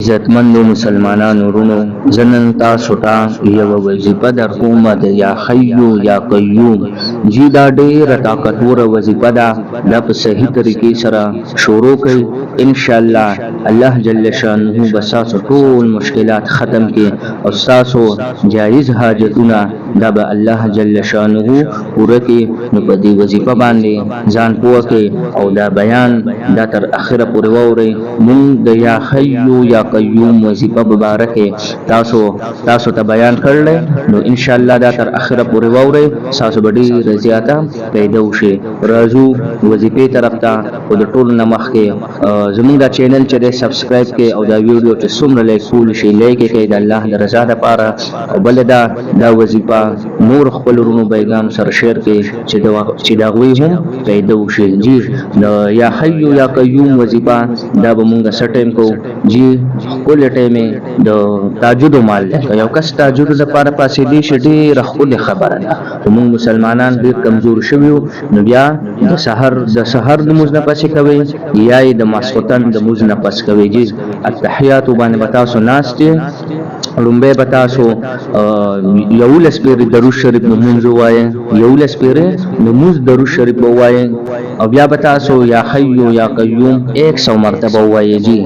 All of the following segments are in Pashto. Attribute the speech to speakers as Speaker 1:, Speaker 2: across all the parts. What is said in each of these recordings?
Speaker 1: عزتمندو مسلمانانو وروڼو، زه نن تاسو ته یوه وظیفه درکوم د یا حی یا قیوم. جی دا ډیره طاقتوره وظیفه ده، دا په صحیح طریقې سره شروع کړئ، ان شاء الله الله جل شانه به ستاسو ټول مشکلات ختم کړي او ستاسو جایز حاجتونه دا به الله جل شانه پوره کړي. نو په دې وظیفه باندې ځان پوه کړئ او دا بیان دا تر اخره پورې واورئ. مونږ د یا حی یا قیوم وظیفه مبارک تاسو ته بیان کړل، نو ان شاء الله دا تر اخره پورې واورئ، تاسو به ډیره زیاته پیدا وشي. راځو وظیفې طرف ته، خو د ټولو نه مخکې زمونږ دا چینل چې دی سبسکرایب کړئ او دا ویډیو چې څومره لایک کول شي لایک یې کړئ د الله د رضا دپاره، او بله دا وظیفه نور خپل وروڼو بایګانو سره شیر کړئ چې د هغوی هم پیدا وشي. جی د یا حی یا قیوم وظیفه دا به مونږ څه ټایم کوو؟ جی ښکلی ټایم یې د تهجدو مال دی. که یو کس تهجدو دپاره پاڅېدی شي ډېره ښکلې خبره ده، خو مونږ مسلمانان ډېر کمزور شوي یو. نو بیا د سحر د لمونځ نه پسې کوئ یا یې د ماسخوتن د لمونځ نه پس کوئ. جی التحیاتو باندې به تاسو ناست یئ، لومړی به تاسو 11 پېرې درود شریف لمونځ ووایئ، 11 پېرې لمونځ درود شریف به ووایئ، او بیا به تاسو یا حی یا قیوم 100 مرتبه ووایئ. جی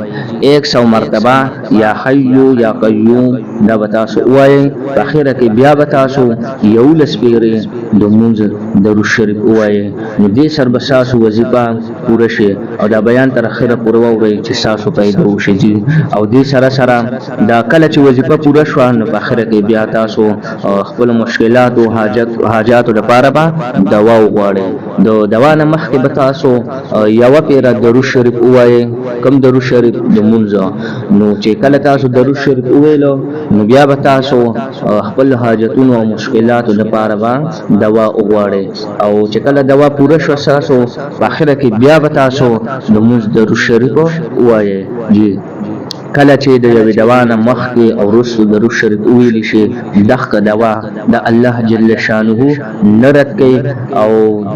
Speaker 1: 100 مرتبه یا حی یا قیوم دا به تاسو ووایئ. په اخره کې بیا به تاسو 11 پېرې لمونځ درود شریف ووایئ. نو دې سره به ستاسو وظیفه پوره شي او دا بیان تر اخره پورې واورئ چې ستاسو پیدا وشي. جی او دې سره سره دا کله چې وظیفه پوره شوه، نو په اخره کې بیا تاسو خپل مشکلاتو حاجاتو لپاره به دوا وغواړئ. د دوا نه مخکې به تاسو یوه پیره درود شریف ووایئ. کوم درود شریف؟ د مونځ. نو چې کله تاسو درود شریف وویلو، نو بیا به تاسو خپل حاجتونو او مشکلاتو لپاره به دوا وغواړئ، او چې کله دوا پوره شوه ستاسو، په اخره کې بیا به تاسو د مونځ درود شریف ووایئ. جی کله چې د یوې دوا نه مخکې او وروسته درود شریف وویل شي، دغه دوا د الله جل شانه نه رد کوي او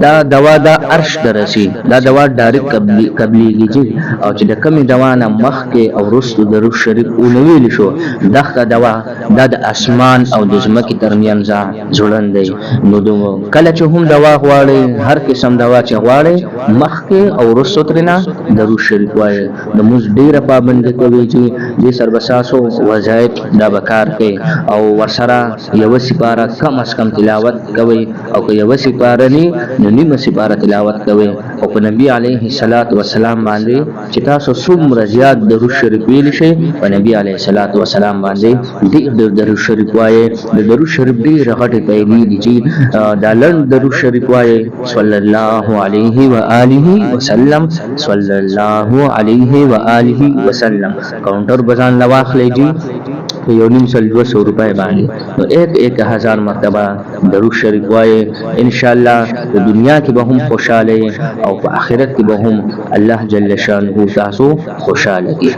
Speaker 1: دا دوا دا عرش ته رسي، دا دوا ډایرکټ قبلیږي. جی او چې د کومې دوا نه مخکې او وروسته درود شریف ونه ویل شو، دغه دوا دا د اسمان او د ځمکې ترمنځ ځوړند دی. نو کله چې هم دوا غواړئ، هر قسم دوا چې غواړئ، مخکې او وروسته ترېنه درود شریف وایئ. د مونځ ډېره پابندي کوئ چې دې سره به ستاسو وظایف دا به کار کوي، او ورسره یوه سپاره کم از کم تلاوت کوئ، او که یوه سپاره نی نو نیمه سپاره تلاوت کوئ، او په نبی علیه الصلاة والسلام باندې چې تاسو څومره زیات درود شریف ویلی شئ، په نبی علیه الصلاة والسلام باندې ډېر ډېر درود شریف وایئ. د درود شریف ډېره غټې پیلې دي چې دا لنډ درود شریف وایئ، صلی الله علیه و آله وسلم، صلی الله علیه و آله وسلم. کاونټر به ځان له واخلئ جی په 150 200 روپۍ باندې، نو ایک ایک هزار مرتبه درود شریف وایئ. انشاءالله په دنیا کې به هم خوشحاله او په آخرت کې به هم الله جل شانه تاسو خوشحاله کړي.